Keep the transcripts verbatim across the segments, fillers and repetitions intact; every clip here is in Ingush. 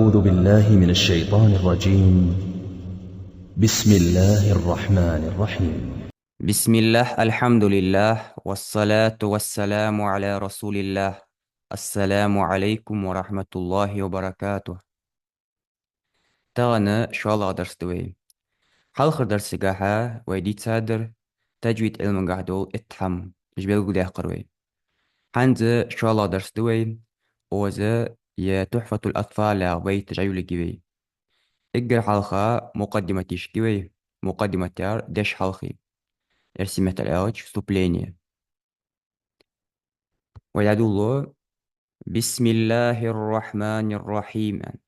أعوذ بالله من الشيطان الرجيم. بسم الله الرحمن الرحيم. بسم الله، الحمد لله، والصلاة والسلام على رسول الله. السلام عليكم ورحمة الله وبركاته. Тахан шоллагӀа дарс да вай. Хьалхарча дарсагахьа вай дийцадар таджвид Ӏилмангахьа дола итт хӀама, уж белгалдаьккхар вай. ХӀанз шоллагӀа дарс да вай, укхаза ер Тухьфатул-Атфал яха байташ Ӏойолга я вай. Эггара хьалха мукъаддимат йиш я вай, мукъаддимат яр дешхьалхе. Эрсий меттала аьлча, вступление. Вай дӀадолалу: «بسم الله الرحمن الرحيم», — аьнна.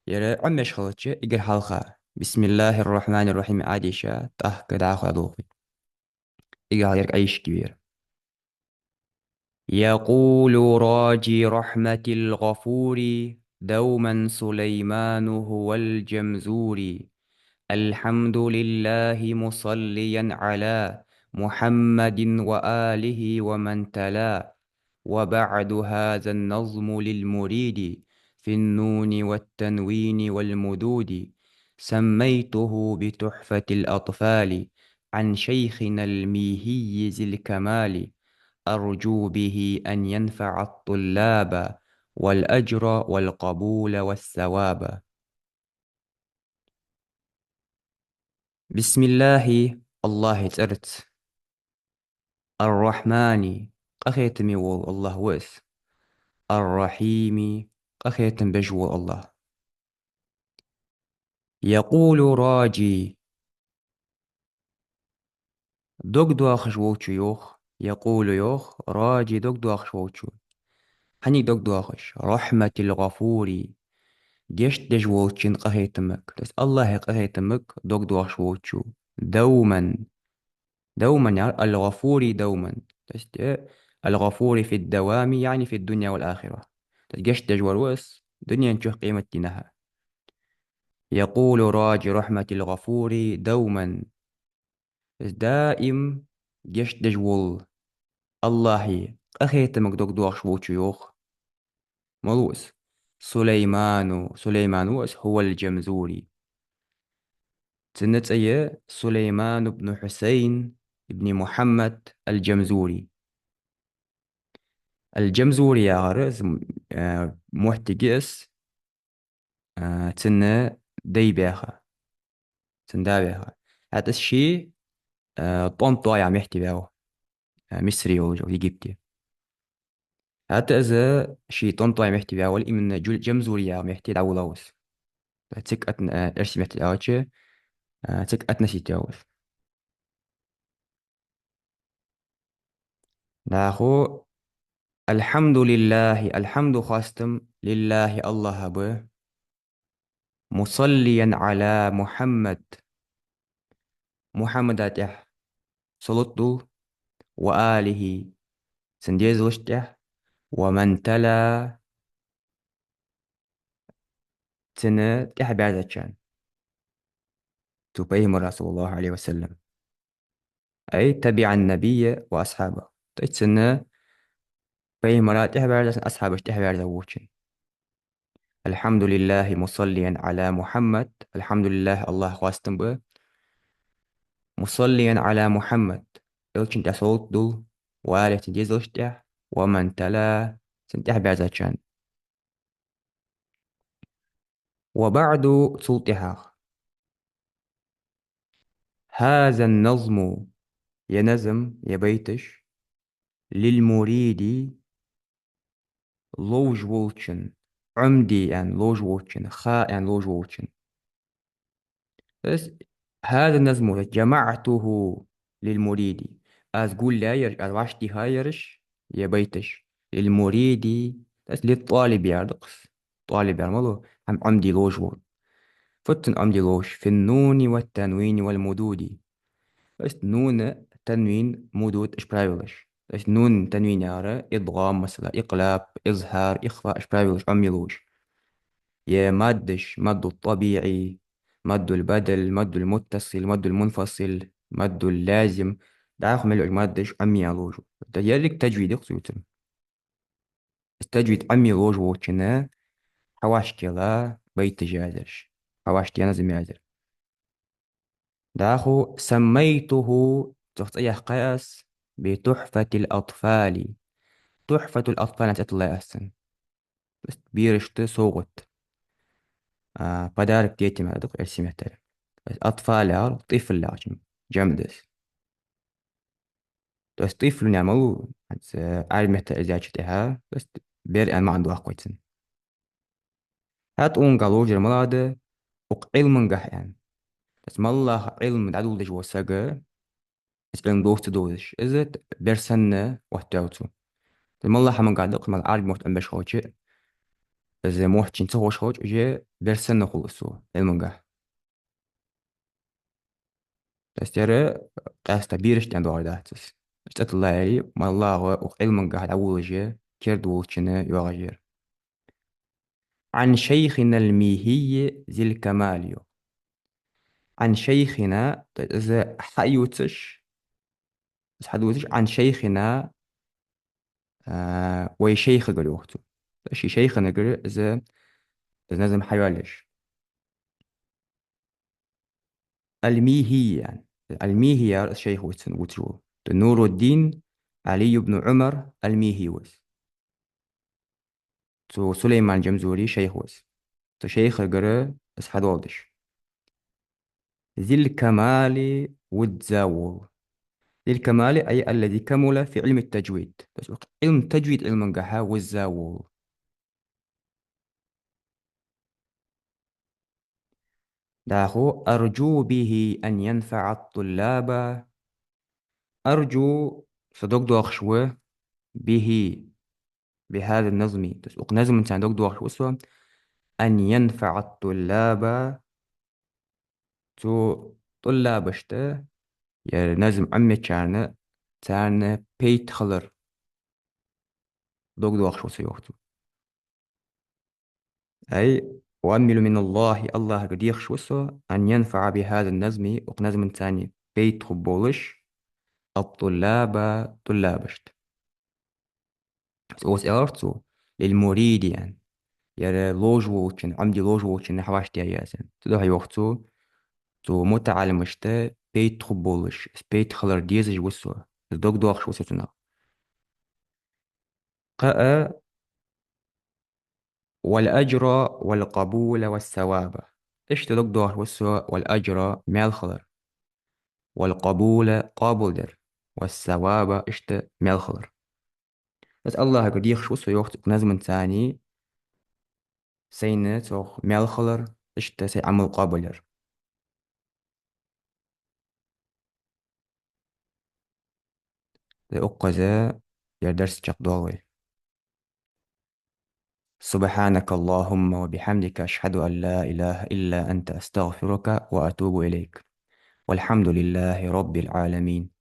Ер Ӏомаеш хилча, эггара хьалха «بسم الله الرحمن الرحيم» Ӏодеша, тӀаккха дӀахо дӀадолх вай. Эггара хьалха ерг Ӏойишаргья вай ер. يقول راجي رحمة الغفور دوما سليمان هو الجمزوري. الحمد لله مصليا على محمد وآله ومن تلا. وبعد هذا النظم للمريد في النون والتنوين والمدود. سميته بتحفة الأطفال عن شيخنا الميهي ذي الكمال. أرجو به أن ينفع الطلاب والأجر والقبول والثواب. بسم الله, АллахӀа цӀерца. الرحمن, къахетаме вола АллахӀ ва из. الرحيم, къахетам беш вола АллахӀ. يقول راجي, дог доахаш волчо йоах, يقول йоах, راجي, дог доахаш волчо. Хьанга дог доахаш? رحمة الغفور, гешт деш волчун къахетамага. То есть АллахӀа къахетамага дог доахаш волчо. دوما. دوما яр الغفور دوما. То есть, э, الغفور في الدوام, يعني في الدنيا والآخرة. То есть гешт деш вар ва из дунен чу, къематдийнахьа. يقول راجي رحمة الغفور دوما. То есть даим гешт деш вола АллахӀа къахетамага дог доахаш волчо йоах. Малув из? سليمان, Сулейман ва из, هو الجمزوري. Цун цӀи я Сулейман ибн Хьусайн ибн Мухьаммад аль-Джамзури. Аль-Джамзури яхар из, э, моттиг я из, э, цун дай баьха, цун да ваьха. ХӀаьта из ший, э, ТӀонтӀой яха метте ваьв, э, Мисре йолча Египте. ХӀаьта из ший ТӀонтӀой метте ваьвар, именно Джу-, Джамзури яха метте дӀаволлав из. Цига атн-, э, эрсий меттала аьлча, э, цига атнаситав из. ДӀахо: الحمد لله, алхьамду, хоастам, لله, АллахӀа ба, مصليا على محمد, Мухьаммада тӀехьа салот дул, وآله, цун дезалашта тӀехьа, ومن تلا, цунна тӀехьабаьрзачарна, цу пайхамара, صلى الله عليه وسلم. أي تبع النبي وأصحابه. То есть цунна, пайхамара тӀехьабаьрзачарна, асхьабашта тӀехьабаьрза волчун. الحمد لله مصليا على محمد. الحمد لله, АллахӀа хоастам ба. مصليا على محمد, Элчанна тӀехьа салот дул, وآله, цун дезалашта тӀехьа, ومن تلا, цунна тӀехьабаьрзачарна. وبعد, цул тӀехьагӀа. هذا النظم, ер назм, ер байташ, للمريد, ловш волчун, Ӏомаде аьнна ловш волчун, ха аьнна ловш волчун. То есть هذا النظم جمعته للمريد. Аз гулъяь ераш, аз вӀаштӀехьа ераш, ер байташ, للمريد, то есть للطالب яр да-кх из. ТӀалиб яр малув? ХӀама Ӏомаде ловш вола. Фу цун Ӏомаде ловш? في النون والتنوين والمدود. То есть нун, танвин, мудуд, уж правилаш. То есть нун, танвин яр идгӀам, масала, икълаб, изхӀар, ихфаъ, уж правилаш Ӏомае ловш. Е маддаш, мадду тӀабиӀи, мадду бадал, мадду муттасил, мадду мунфасил, мадду лазим. ДӀахо мел йола маддаш Ӏомае ловш. То есть ерриг таджвид я-кх цу юкъера. Таджвид Ӏомае ловш волчун хьавӀашагӀъелла байташ язъяьраш, хьавӀашагӀъелла назам язъяьр. ДӀахо: «سميته», цох цӀи яьккхай аз, «بتحفة الأطفال». «تحفة الأطفال» аьнна цӀи тиллай аз цунна. То есть берашта совгӀат. А, подарок детям яхар да-кх эрсий меттала. То есть «أطفال» яхар, «طفل» яхачун жамӀ да из. То есть «طفل» яхар малув, хӀанз, э, Ӏарбий меттала из яьчул тӀехьагӀа, то есть бер аьнна маӀан доаккх вай цунна. ХӀаьта цунгахьа ловш дар малагӀа да, укх Ӏилмангахьа аьнна. То есть моллагӀа Ӏилма дӀадоладеш вола саг, из Ӏилма доха ца довзаш, из бер санна оттаваьв цо. То есть моллагӀа хӀамангахьа да-кх, мел Ӏарбий мотт Ӏомабеш хилча, из мотт шийна ца ховш хилча, уже бер санна хул из цо Ӏилмангахьа. То есть ер къаьстта берашта аьнна доагӀаш дац из. ЦӀи тиллай, моллагӀа укх Ӏилмангахьа дӀаволалуш, керда волчунна йоагӀаш я ер. «عن شيخنا الميهي ذي الكمال», йоах. «عن شيخنا», то есть из хьаювцаш, из хьадувцаш, «عن شيخنا», а, вай шайхагара, йоах цо. Ший шайхагара из, из назам хьайоалаеш. Ал-Михи яхар. Ал-Михи яхар из шайх ва цун вувцаш вола. Нуруддин Ӏали ибн Ӏумар ал-Михи ва из. Цу Сулайман Джамзурий шайх ва из. Цу шайхагара из хьадоаладеш. Зил Камали, визза вола. Зил Камали, ай, аллази камула фи Ӏилми таджвид. То есть, Ӏилм таджвид Ӏилмангахьа визза вола. ДӀахо, арджу бихи ан янфаӀа ат-туллаба. Арджу, со дог доахаш ва, бихи, бихаза назми. То есть, укх назманца дог доахаш ва со, ан янфаӀа ат-туллаба, цу туллабашта, ер назм Ӏомаечарна, царна пайда хилар дог доахаш ва со, йоах цо. Ай, уаммилу миналлахи, Аллахьагара дехаш ва со, ан янфаӀа бихаза назми, укх назманца пайда хургболаш, ат-туллаба, туллабашта. Цо аса аьлар цо, лил муриди, яхаш. Ер ловш волчун, Ӏомаде ловш волчун хьавӀашагӀъяь я из. Цудухьа йоах цо, цу мутаӀаллимашта пайда хургболаш, пайда хилар дезаш ва со, дог доахаш ва со цунах. Кхы а, вал аджра, вал къабула, вас саваба. Иштта дог доахаш ва со, вал аджра, маьл хилар. Вал къабула, къоабалдар. Вас саваба, иштта маьл хилар. Аз Аллахьагара дехаш ва со, йоах цо, укх назманца сайна цох маьл хилар, иштта сай Ӏамал къоабалъяр. Укхаза ер дарс чакхдоал вай. سبحانك اللهم وبحمدك، أشهد أن لا إله إلا أنت، أستغفرك وأتوب إليك. والحمد لله رب العالمين.